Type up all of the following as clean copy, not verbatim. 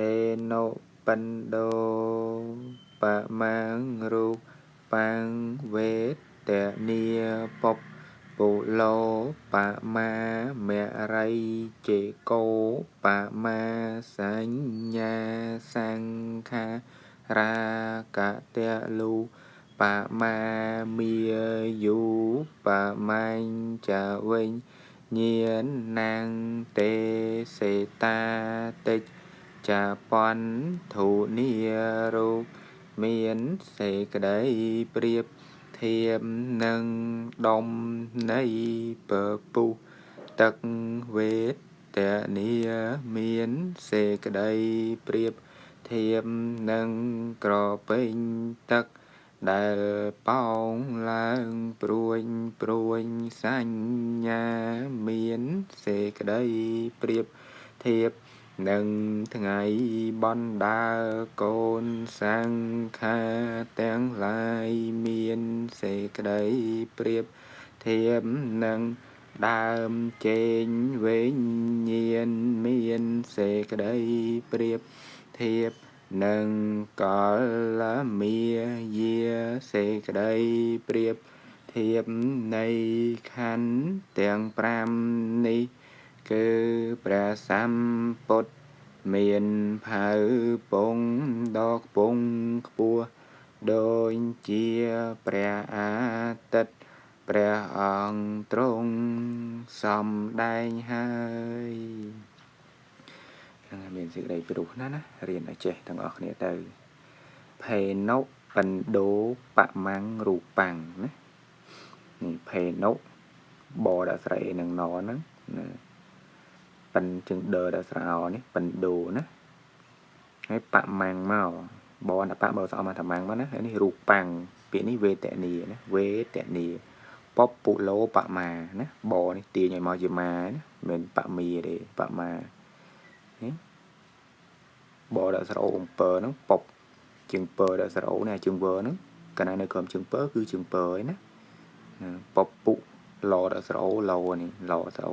េនុបណ្ដោបមាំងរូបាំងវេទនាពពុលោបមាមរិចេកោបមាសញ្ញាសង្ខារាកតលុបមាមាយុបមញ្ចវិញ្ញាណੰទេសេតាតិចចាពន្ធុនីរូបមានសេចក្តីប្រៀបធៀបនឹងដុំនៃពពុះទឹកវេទនាមានសេចក្តីប្រៀបធៀបនឹងក្រពេញទឹកដែលប៉ោងឡើងព្រួញព្រួញសញ្ញាមានសេចក្តីប្រៀបធៀបនឹងថ្ងៃបណ្ដើកូនសង្ខាទាំងឡាយមានសេចក្តីប្រៀបធៀបនឹងដើមចេងវិញ្ញាណមានសេចក្តីប្រៀបធៀបនឹងកលមាយាសេចក្តីប្រៀបធៀបនៃខណ្ឌទាំង5នេះគឺព្រះសម្ពុទ្ធមានផៅពងដ៏ខ្ពង់ខ្ពស់ដូចជាព្រះអាទិត្យព្រះអង្គទ្រង់សំដែងហើយហ្នឹងមានសេចក្តីព្រោះណាស់ណារៀនឲ្យចេះទាំងអស់គ្នាទៅភេនុបណ្ដោបមាំងរូបាំងណានេះភេនុបដល់ស្រេនឹងណហ្នឹងណាប៉ិនជើងដឺដល់ស្រោនេះបណ្ដោណាហើយបមាំងមកបនបៈបើសអមថាមាំងមកណាហើយនេះរូបាំងពាក្យនេះវេតនីណាវេតនីពពុលោបមាណាបនេះទាញឲ្យមកជាម៉ាណាមិនបមាទេបមានេះបដល់ស្រោអំពើហ្នឹងពពជើងពើដល់ស្រោនេះជើងវើហ្នឹងកាលណានៅក្រោមជើងពើគឺជើងពើឯណាពពុលោដល់ស្រោលោនេះលោស្រោ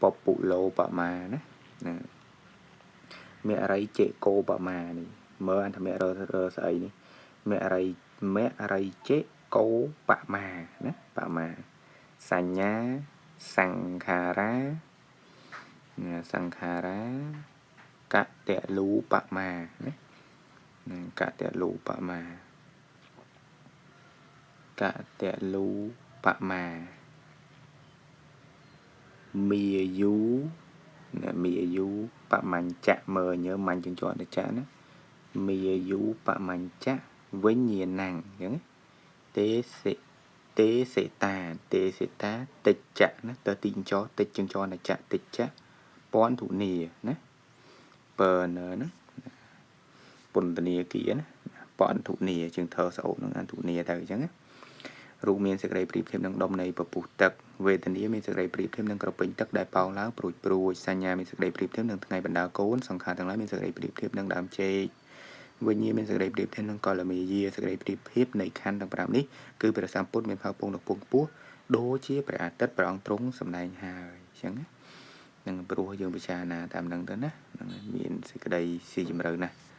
ពពុលោបមាណាណាមរិចេកោបមានេះមើលអន្តមររស្អីនេះមរិមរិចេកោបមាណាបមាសញ្ញាសង្ខារាសង្ខារាកតលូបមាណាកតលូបមាកតលូបមាមាយូណាមាយូបមញ្ចៈមើញើមញ្ញជើងជាប់ទៅចៈណាមាយូបមញ្ចៈវិញ្ញាណੰអញ្ចឹងទេសិទេសេតាទេសេតាតិចៈណាតតិចតិចជើងចនចៈតិចៈពន្ធុនីណាពនណាពន្ធនាគារណាពន្ធុនីជាងធើស្អូបនឹងអន្ធុនីទៅអញ្ចឹងណារូបមានសេចក្តីប្រៀបធៀបនឹងដុំនៃពពុះទឹកវេទនាមានសេចក្តីប្រៀបធៀបនឹងក្រពេញទឹកដែលប៉ោងឡើងព្រួចព្រួចសញ្ញាមានសេចក្តីប្រៀបធៀបនឹងថ្ងៃបណ្ដាកូនសង្ខារទាំងឡាយមានសេចក្តីប្រៀបធៀបនឹងដើមចេកវិញ្ញាមានសេចក្តីប្រៀបធៀបនឹងកលមេយាសេចក្តីប្រៀបធៀបនៃខណ្ឌទាំង5នេះគឺព្រះសម្ពុទ្ធមានផៅពងដ៏ពងពោះដូចជាព្រះអាទិត្យព្រះអង្គទ្រង់សម្ដែងហើយអញ្ចឹងណានឹងព្រោះយើងពិចារណាតាមនឹងទៅណានឹងមានសេចក្តីស៊ីជម្រៅណាស់។